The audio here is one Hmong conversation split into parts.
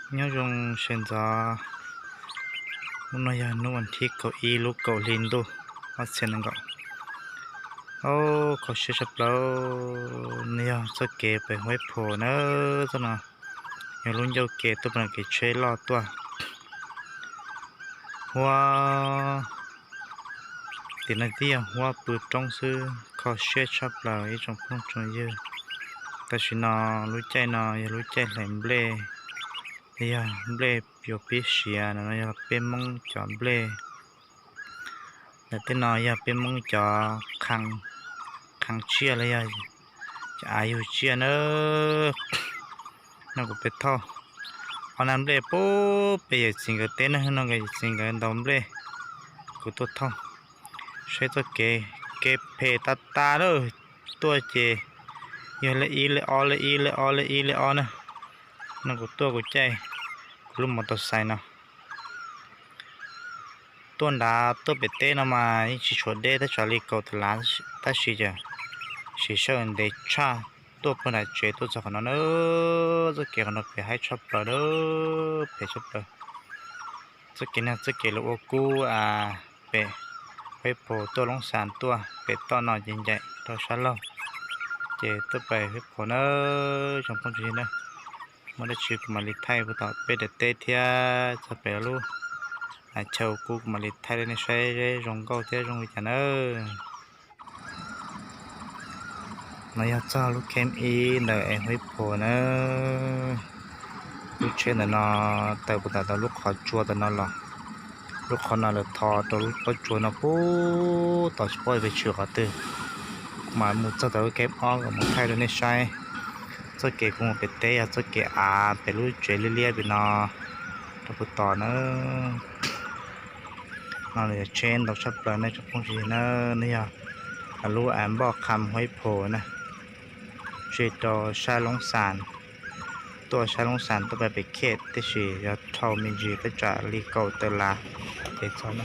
Nyob zoo sawv ntxov, hnub no yog hnub vas thib kaum ib lub kaum hli ntuj ob txhiab nees nkaum. Au, kho siab tshaj plaws, nws yog txoj kev pem Huaib Phum na, txoj no yog lub ncauj kev tuaj pem kev tsheb loj tuaj. Huab, tim no twb yog huab pw roob xwb, kho siab tshaj plaws ib tsoom phooj tsoom ywg. Tam sim no lub caij no yog lub caij hlais nplej, yog nplej yuav pib siav no, yog peb Hmoob cov nplej. Ntawm tej no yog peb Hmoob cov qhee tsiaj los yog cov av yug tsiaj na. No kuv pem thauj ob nab nplej pub pem yawm txiv nkawd teb na, no nkawd yawm txiv nkawd ntaus nplej, kuv tuaj thauj. Saib txoj kev, kev phem tas tas lawm, tuaj ces yog lej ib lej ob lej ib lej ob lej ib lej ob na. No kuv tuaj kuv caij kuv lub mos tau xais no tuaj nrad tuaj pem teb no mas yeej tsis tshuav deb tab tsam li kaum tas lav, tab sis ces siv sij hawm ntev tshaj tuaj puag nram tsev tuaj txog qhov no na. Txoj kev qhov no phem haib tshaj plaws, phem tshaj plaws. Txoj kev no txoj kev los ua kub pem Huaib Phum tuaj Loob Xas tuaj pem toj no ces ncaim rau sab laug ces tuaj pem Huaib Phum na, tsoom phooj tsoom ywg na. Muaj dab tsi kuv mam li thaij puag tom peb daim teb thiab txog pem lub chaw ua kub kuv mam li thaij rau nej saib zoo nkauj thiab zoo li cas nawb. No yog txog lub camp ib ntawm Huaib Phum na. Lub tsheb ntawm no tawm puag tom lub qhov tsua ntawm no los, lub qhov no lawv tho rau lub pob tsuas no puag tom tsis paub pem tshwm qhov twg. Kuv mam mus txog tom lub camp ob kom mus thaij rau nej saib. Txoj kev kuv mus pem teb yog txoj kev av pem lub tsev liab liab pem no rau puag tom na. No yog tsheb ntau tshaj plaws nej tsoom phooj ywg na, no yog lub npoj qham Huaib Phum na, tseg rau sab Loob Xas, tuaj sab Loob Xas tuaj pem pem Khej tib si, yog dhau me ntsis tab tsam li kaum tawm lav ces txog na.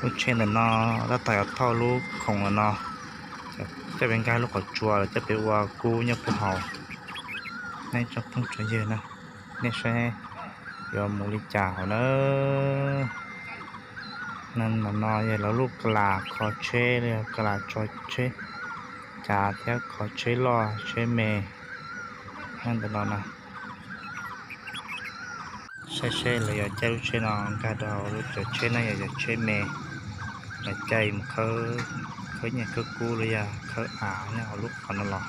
Lub tsheb ntawm no tab tom yuav thauj lub khoom no, coj pem nkag lub qhov tsua los coj pem ua kub nyob puag hauv. Nej tsoom phooj tsoom ywg na, nej saib yuav mus li cas hauv na. Ntawm no yog lawv lub ka las kho tsheb los yog ka las tso tsheb cav thiab kho tsheb loj tsheb me. Ntawm no na, saib seb lawv yuav caij lub tsheb no nkag rau lub cov tsheb no yog cov tsheb me, lawv caij mus khawb nyiaj khawb kub los yog khawb av nyob hauv lub qhov no los,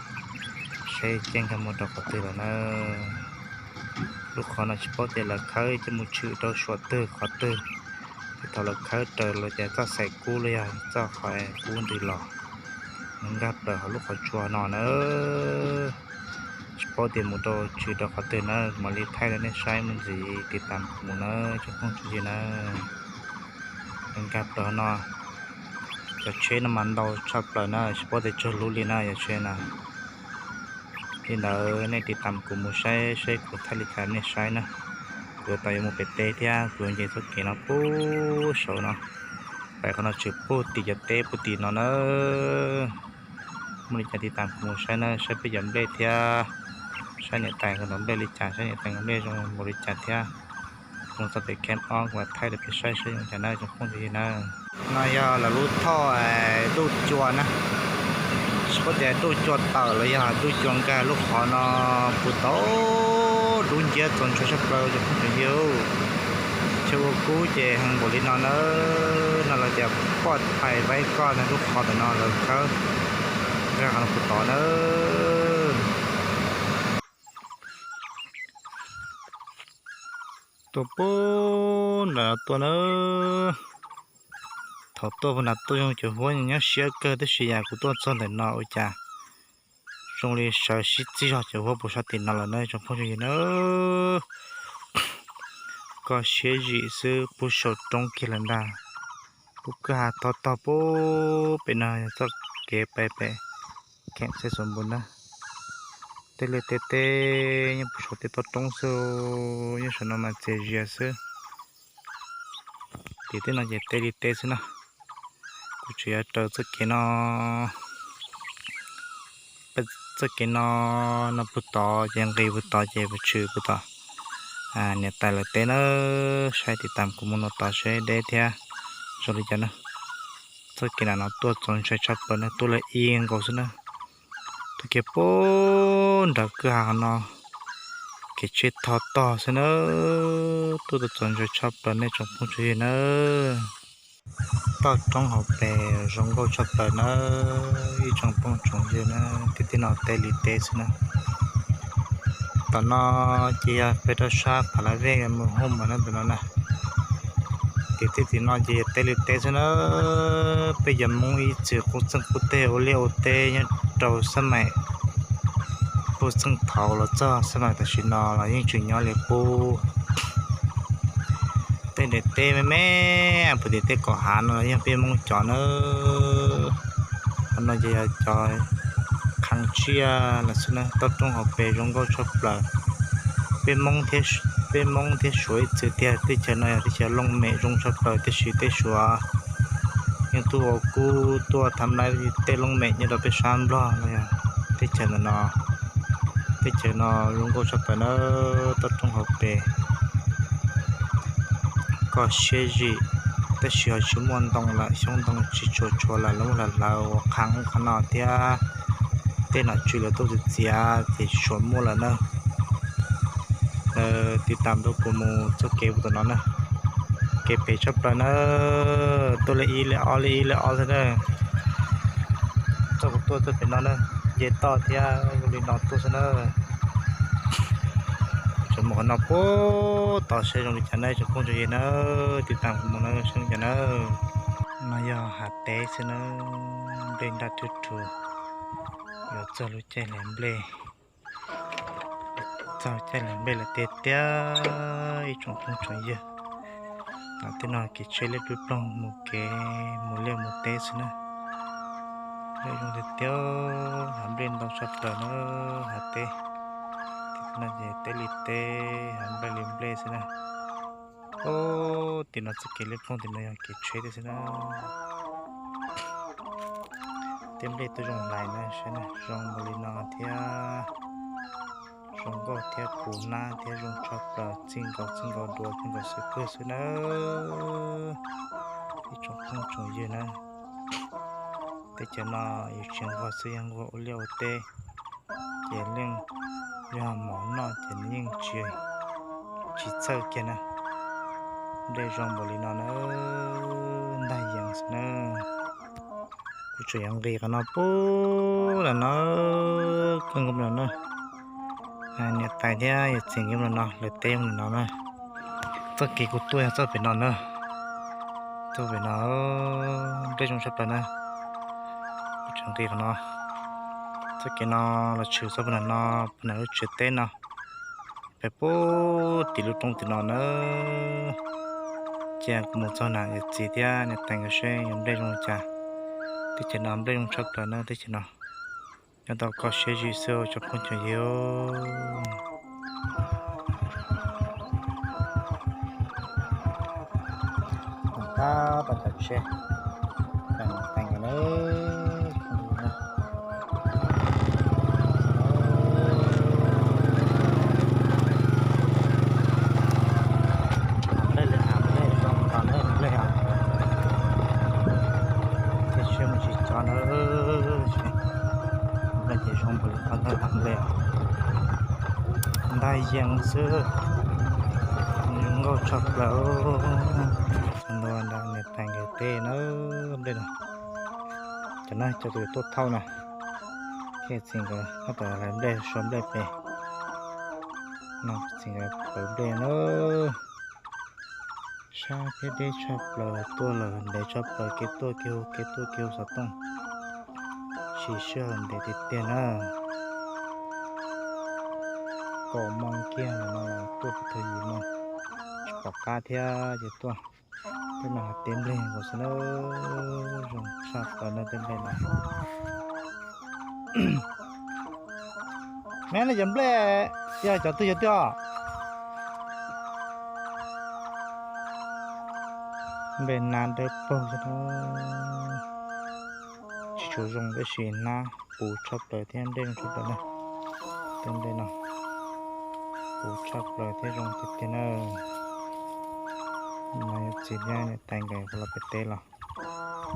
saib caij nkag mus rau qhov twg lawm na. Lub qhov no tsis paub tias lawv khawb coj mus tshwm rau suam twg qhov twg, ces thaum lawv khawb raws lawv tias txoj xaim kub los yog txoj qhov kub ntws los, nkag plaws hauv lub qhov tsua no na. Tsis paub tias mus rau tshwm rau qhov twg na, mam li thaij rau nej saib mus ntxiv tiv tas mus na, tsoom phooj tsoom ywg na. Nkag plaws no, cov tsheb no mas ntau tshaj plaws na, tsis paub tias tsawg lub li na yog tsheb na. Li ntawd nej tiv tas kuv mus saib saib kuv thaij li cas nej saib na. Kuv yuav tau yuav mus pem teb thiab kuv yuav nce txoj kev no puag saud no, pem qhov no tshwm puag tim cov teb puag tim no na. Muaj li cas tiv tas kuv mus saib na, saib peb cov nplej thiab, saib niam tais nkawd ntaus nplej li cas, saib niam tais nkawd nplej zoo npaum li cas thiab. Mus txog pem camp ob kuv mam thaij rau peb saib saib zoo li cas na tsoom phooj tsoom ywg na. No yog lawv lub thoj duj cua na, tsis paub tias duj cua tawm los yog duj cua nkag lub qhov no puag tom dub nciab txaus ntshua tshaj plaws tsoom phooj tsoom ywg. Chaw ua kub ces heev npaum li no na, no lawv tias poj thais vaib koj na, lub qhov ntawm no lawv khawb nkag qhov no puag tod na. Tuaj puag nram no tuaj na. Thaum tuaj puag nram tuaj zoo cov huab nyob siab kawg tab sis yam kuv tuaj txog ntawm no ua cas zoo li sawv sib txig zog cov huab puag sab tim no lawm na tsoom phooj ywg na. Koj siab zim xwb puag saum roob kiag lawm ntag. Lub kwj ha tog tog puag pem no yog txoj kev pem pem kheem Xeev Xwm Npus na. Tej liaj tej teb nyob puag saum tej toj roob xwb, nyob saum no mas txias zias xwb. Tim tej no ces tej liaj teb xwb na. Kuv tseem yuav raws txoj kev no peb Txoj kev no, no puag tod ces nqis puag tod ces puas tshwm puag tod. Niam tais lawv teb na, saib tiv tam kuv mus no tod seb deb thiab zoo li cas na. Txoj kev nram no tuaj txaus ntshai tshaj plaws na, tuaj li ib nkaus xwb na. Tuaj kiag puag nram kwj ha no, kev tsheb tho tog xwb na. Tuaj tau txaus ntshai tshaj plaws nej tsoom phooj tsoom ywg na. Toj roob hauv pes zoo nkauj tshaj plaws na, ib tsoom phooj tsoom ywg na, tiaj tiaj no teb li teb xwb na. Tom no ces yog peb rau sab Phav Lab Vej mus Hooj Mas na ntawm no na. Tiaj tiaj tim no ces yog teb li teb xwb na. Peb cov Hmoob ib txwm qub txeej qub teg ua liaj ua teb nyob rau xab maim puag txeej thaud los txog xab maim tam sim no los yeej tseem nyob li qub. Tej daim teb me me puag tim tej kom hav no los yog peb Hmoob cov na. Qhov no ces yog cov khang tsiaj los xwb na, toj roob hauv pes zoo nkauj tshaj plaws. Peb Hmoob thiab, peb Hmoob thiab Suav ib txwm tiag, teb chaws no yog teb chaws looj mem zoo tshaj plaws tiam sis tej Suav yeej tuaj ua kub tuaj tham lab tej looj mem nyob rau peb sab Nplog no yog teb chaws ntawm no. Teb chaws no zoo nkauj tshaj plaws na, toj roob hauv pes. Koj siab zim, tab sis ho tsis muaj ntoo lawm, xyoob ntoo tsis tshua tshua lawm, lawv muab hlawv hlawv ua qhov ub qhov no thiab tej nom tswv lawv tuaj txiav txiav ces tsis tshua muaj lawm na. Tiv tam rau kuv mus txoj kev puag tom no na, kev pem tshaj plaws na, tuaj li ib li ob li ib li ob xwb na. Txoj kuv tuaj txoj pem no na, nce toj thiab zoo li no tuaj xwb na. Tseem mus qhov no puag tod saib zoo li cas na tsoom phooj tsoom ywg na, tiv tam kuv mus na saib zoo li cas na. No yog hav teb xwb na, nplej nraj rhuv rhuv, yuav txog lub caij hlais nplej, txog caij hlais nplej lawm tiag tiag ib tsoom phooj tsoom ywg. Tom tej no kev tsheb liab ploog ploog mus kev mus liaj mus teb xwb na. Nplej zoo tiag tiag, hav nplej ntau tshaj plaws na, hav teb. Tej no ces teb li teb, hav nplej li nplej xwb na. Tim no txoj kev liab ploog tim no yog kev tsheb thiab xwb na. Tej nplej tuaj zoo lais na, zoo npaum li no thiab. Zoo nkauj thiab puv hnab thiab zoo tshaj plaws, txij nkaus txij nkaus dua txij nkaus xwb pwg xwb na. Ib tsoom phooj tsoom ywg na, teb chaws no yus tsis nquag xwb yog nquag ua liaj ua teb, ces leej yog mov noj ces nws yeej tsis, tsis txhawj kiag na. Nplej zoo npaum li no na, ntag yees xwb na. Kuv tseem yuav nqis qhov no puag lawm no, koj nkaus no na. Niam tais thiab yawm txiv nkaus no, lawv teb no na. Txoj kev kuv tuaj yog txoj pem no na. Txoj pem no, nplej zoo tshaj plaws na. Kuv tseem nqis qhov no. Txoj kev no los tshwm txoj pem no, pem lub tsev teb no. Pem puag tim lub roob tim no na. Cia kuv mus txog na yawm txiv thiab niam tais nkawd seb yog nplej zoo li cas. Teb chaws no nplej zoo tshaj plaws na teb chaws no. Nyob tau koj siab zim xwb tsoom phooj tsoom ywg. Tab tom cov tsheb, niam tais nkawd na. Nplej li hav nplej zoo nkaus na nplej os. Tej siab mus tsis tso na. Nplej ces zoo npaum li qhov ntawd hav nplej os. Ntag yees xwb, zoo nkauj tshaj plaws. Txog ntua ntawm niam tais nkawd teb na nplej no. Cov no cov tus tuaj thauj na, thiaj txiv nkawd tab tom hlais nplej suav nplej pem no, txiv nkawd plawv nplej na. Sab thiab deb tshaj plaws, tuaj lawm ntev tshaj plaws, kev tuaj kev hu kev tuaj kev hu xov tooj, tsis sij hawm ntev tiag tiag na. Kaum moo kiag no tuaj thaum yim moo, tsis pom qab thiab ces tuaj. Tej no hav teb nplej nkaus xwb na, zoo tshaj plaws na tej nplej no. Me no cov nplej yog cov twg yog twg os? Nplej nab dawb paug xwb na. Tsis tshua zoo tab sis hnab puv tshaj plaws thiab nplej zoo tshaj plaws na. Tej nplej no puv tshaj plaws thiab zoo tiag tiag na. No yog txiv thiab niam tais nkawd los pem teb los,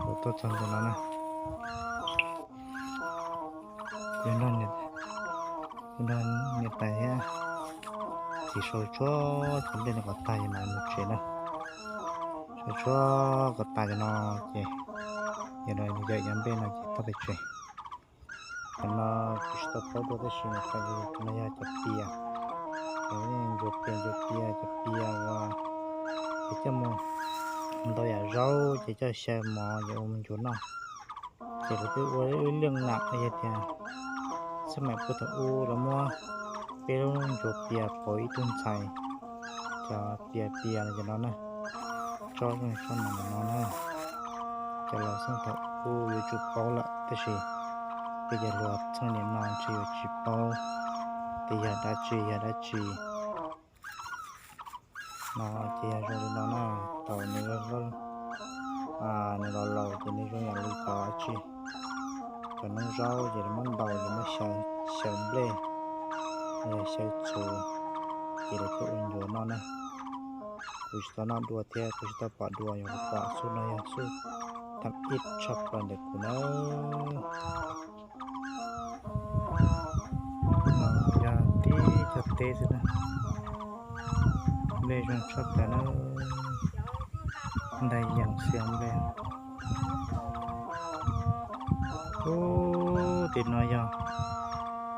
kuv tuaj txog ntawm no na. Kuv nrog niam tais thiab txiv sau tshuab cov nplej no kom tag ces mam mus tsev na. Sau tshuab kom tas cov no ces yog no yawm cov nplej no ces txhob pes tseg. Cov no kuv tsis tau paub dua tab sis nws thaum yog cov pias, cov ntsuas pias, ntsuas pias, cov pias uas ces coj mus ntaus yam zaub ces coj xyaw mov ces ua mus ntsuas noj. Ces lawv twb ua ib liaj nam yog tias xab maim puag thaum ub lawv muab peb lub ntsuas pias pauv ib tug ntxhais, cov pias pias no cov no na, tsob zoo tsob no no na. Cov laus xeeb thaum ub yuav tsum paub lawm tab sis peb cov hluas txheej niam no ntshe yuav tsis paub tias yog dab tsi yog dab tsi. No ces yog zoo li no na, thaum nws, nws los laus ces nws zoo yam li cov dab tsi, cov noob zaub ces lawv muab ntaus ces muab xyaw nplej, xyaw txhuv, ces lawv thiaj ua ncuav noj na. Kuv tsis tau noj dua thiab kuv tsis tau pom dua, yog kuv pom xub no yog xub tham ib tshaj plaws ntawm kuv na. No yog tib cov teb xwb na. Nplej zoo tshaj plaws na. Ntais yees xiav nplej. Ub, tim no yog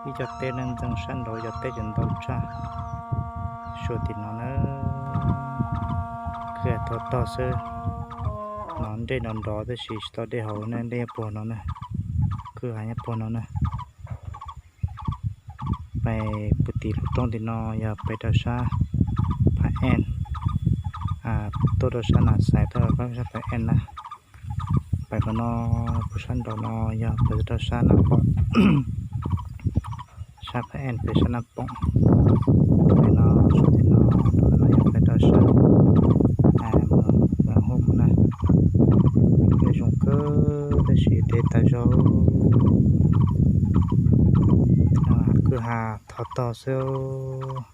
ib cov teb na, ntxeev sab nraud cov teb cov ntau tshaj. Suav tim no na, kwj ha thov tog xwb. No nplej nrov nrov tab sis tsis tau dej haus na, nplej nyob puag no na, kwj ha nyob puag no na. Pais puag tim lub roob tim no yog pais rau sab Phav Eej, tuaj rau sab Nas Xais, tuaj rau sab Phav Eej na. Pais qhov no, puag sab nraud no yog pais rau sab Naj Poom, sab Phav Eej pem sab Naj Poom. Pem no, tim no, no yog pais rau sab Moos Hoo na. Nplej zoo kawg tab sis dej tag zog, kwj ha thov tog xwb.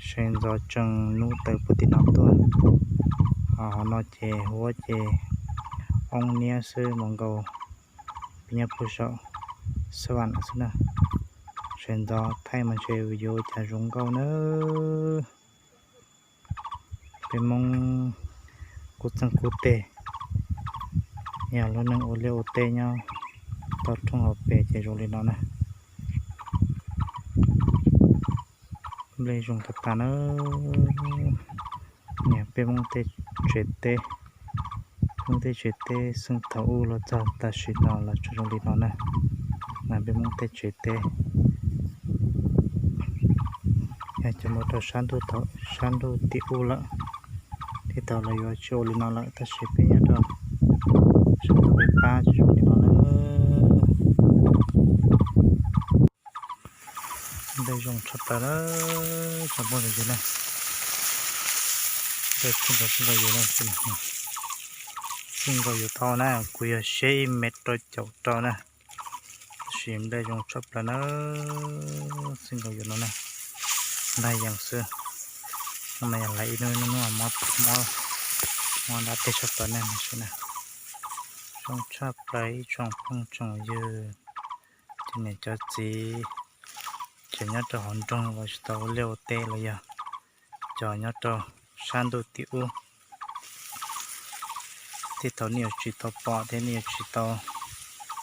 Sawv ntxov tsees nub taws puag tim no tuaj. Ho no ces huab ces oob niab xwb, mas nkaus peb nyob puag saum xab vam xwb na. Sawv ntxov thaij mas ntshe yuav ua cas zoo nkauj nawb. Peb Hmoob kub txeeg kub teg, yog lub neej ua liaj ua teb nyob tau rooj hauv pes ces zoo li no na. Nplej zoo tag tag na. Niag peb Hmoob tej tsev teb, Hmoob tej tsev teb xeej thaum ub los txog tam sim no los tseem zoo li no na. Mas peb Hmoob tej tsev teb yog cov mus rau sab ntuj tim ub lawm, thiaj tau los yuav tsis ua li no lawm, tab sis peb nyob rau sab ntuj peb pab tsis zoo li no na. Nplej zoo tshaj plaws na, tsoom phooj ywg na. Nplej txij nkaus, txij nkaus yuav na, txij nkaus yuav tau na, kuv yog siab ib mev rau caum rau na. Tab sis nplej zoo tshaj plaws na, txij nkaus yuav no na, nplej yees xwb. No mas yog lawv ib hnub ib hnub muab dab teg tshaj plaws na, zoo tshaj plaws ib tsoom phooj tsoom ywg, cov niam cov txiv, cov nyob rau hauv nroog uas tsis tau ua liaj ua teb los yog cov nyob rau sab ntuj tim ub. Tej thaum nej yuav tsis tau pom thiab nej yuav tsis tau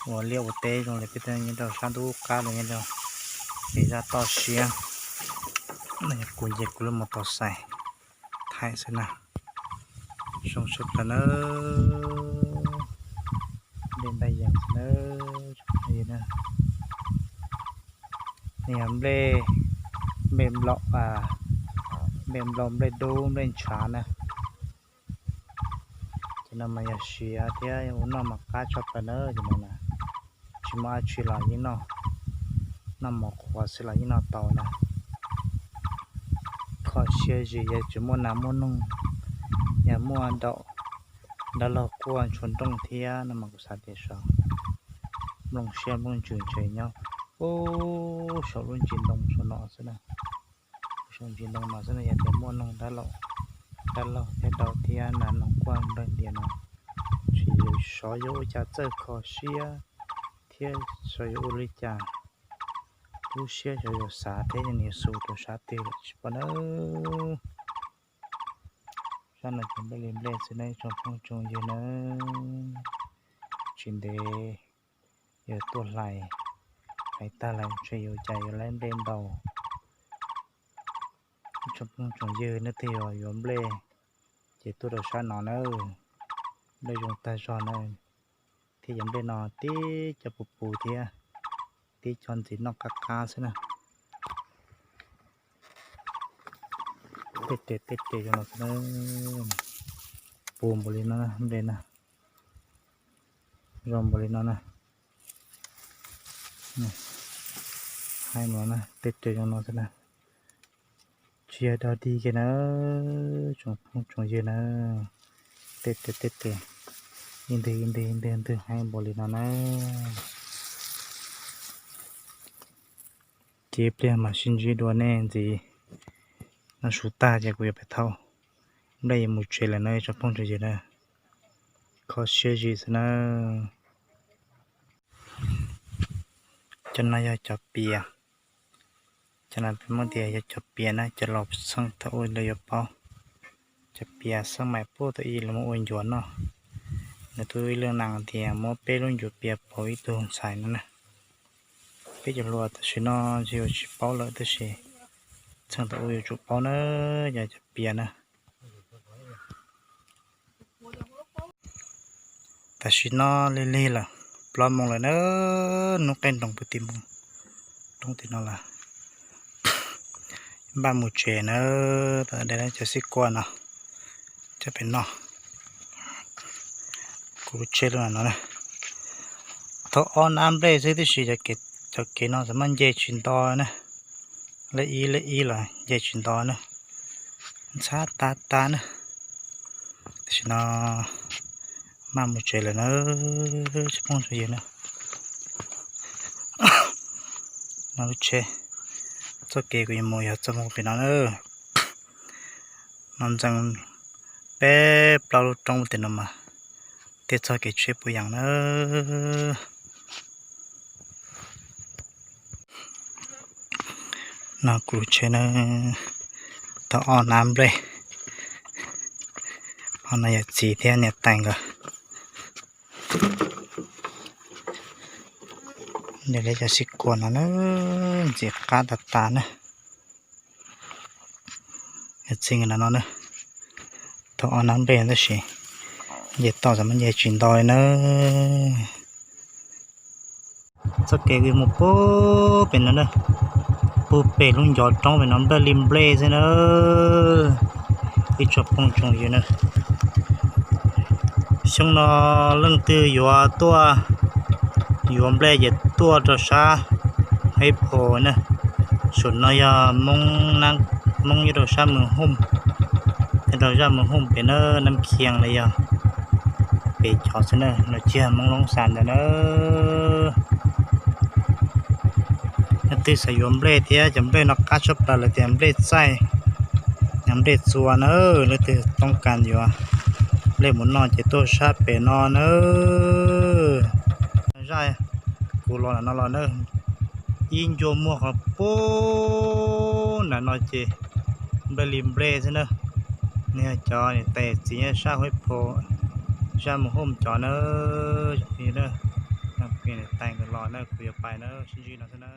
ua liaj ua teb zoo li peb tej nyob rau sab ntuj qab los nyob rau ces zaj toj siab no yog kuv nce kuv lub mos tos xais thaij xwb na. Zoo tshaj plaws na, nplej nplej yees xwb na, tsoom phooj ywg na. Nws yog nplej, nplej nplej nplej dub nplej ntshav na. Cov no mas yog siav thiab ua noj mas qab tshaj plaws na, cov no na. Tsis muaj dab tsi los yeej noj, noj mov qhuav xwb los yeej noj tau na. Kho siab zim yog tsis muaj nas muaj noog, yog muaj daum, dab laug quaj ntshua nrooj thiab no mas kuv xav tias sov Nplooj siab nplooj ntsws ntshe nyob puag saum lub ntsis ntoo saum no xwb na. Saum ntsis ntoo no xwb na, yog tias muaj noog dab laug, dab laug thiab dau thiab nas noog quaj npleeg ntias no, tsis xyov yuav ua cas txawj kho siab thiab xyov yuav ua li cas. Lub siab xyov yuav xav thiab nias xus rau sab twg lawm tsis paub nawb. Sab no ces nplej li nplej xwb nawb tsoom phooj tsoom ywg nawb. Tsis ntev yog tuaj hlais, hlais tag lawm ntshe yuav cas yuav laib nplej ntau. Tsoom phooj tsoom ywg nej twg yog yuav nplej ces tuaj rau sab no nawb. Nplej zoo tag zog na, thiab cov nplej no tib co puv puv thiab, tib co ntxiv noj qab qab xwb na. Tej tes tej tes zoo no xwb na, puv npaum li no na nplej na, zoo npaum li no na. Hais mus no na, tej tes zoo no xwb na. Tsis yog dog dig kiag na, tsoom phooj tsoom ywg na, tej tes tej tes, ib ntwg ib ntwg ib ntwg ntwg heev npaum li no na. Ces pliag mam sib ntsib dua nej ntxiv. Noj su tag ces kuv yuav pem thauj nplej yuav mus tsev lawm na tsoom phooj tsoom ywg na. Kho siab zim xwb na. Cov no yog cov pias. Cov no peb muab tias yog cov pias na, cov laus txheej thaum ub lawv yuav paub. Cov pias xab mais puag thaum ub lawv muab ua ncuav noj. Nws tub ib leej neeg tias muab peb lub ncuav pias pauv ib tug ntxhais no na. Peb cov hluas tam sim no tsis yuav tsis paub lawm tab sis txheej thaum ub yuav tsum paub na, yog cov pias na. Tam sim no lig lig lawm, plaub moos lawm na, hnub qeej nroos puag tim mus roob tim no lawm. Npaj mus tsev na, tam de cov xib kuas no coj pem noj. Kuv tseg lub no na. Thaum ob nab nplej xwb tib si, cov kev no txawm maj nce tsis nto na. Lej ib lej ib los nce tsis nto na. Ntxhab tas tas na. Tam sim no maj mus tsev lawm na, tsis phooj tsis ywg na. No lub tsheb, txoj kev kuv yuav mus yog txoj mus pem no na. No ntxeev peb plaub lub roob tim no mas thiaj txog kev tsheb puag yees na. No kuv lub tsheb na, tau ob nab nplej. Ob no yog txiv thiab niam tais nkawd. Nws lawv cov xib kuas no na, ntxim qab tas tas na. Txij no no na, tau ob nab nplej tab sis nce toj txawm muab nce tsis nto li na. Txoj kev mus puag pem no na, puag pem lub ncov roob pem no nplej li nplej xwb na. Ib tsoom phooj tsoom ywg na, xyoo no leej twg yuav tuaj yuav nplej ces tuaj rau sab Hab Phos na. Saum no yog Hmoob nyob rau sab Mes Hooj, nyob rau zaj Mes Hooj pem na, Nab Khias los yog pem cov xwb na, los tsis yog Hmoob Loob Xas ntawd na. Leej twg xav yuav nplej thiab cov nplej no qab tshaj plaws lawv tias nplej txaij, nplej txua na. Leej twg toob kas yuav nplej mus noj ces tuaj sab pem no na. Zaj kuv los ntawm no los na, ib ncua muag qhov puag nram no ces nplej li nplej xwb na. Nws yog cov niam tais txiv nyob sab Hab Phos, sab Mes Hooj cov na. Niam tais nkawd los na, kuv yuav pais na, sib ntsib no xwb na.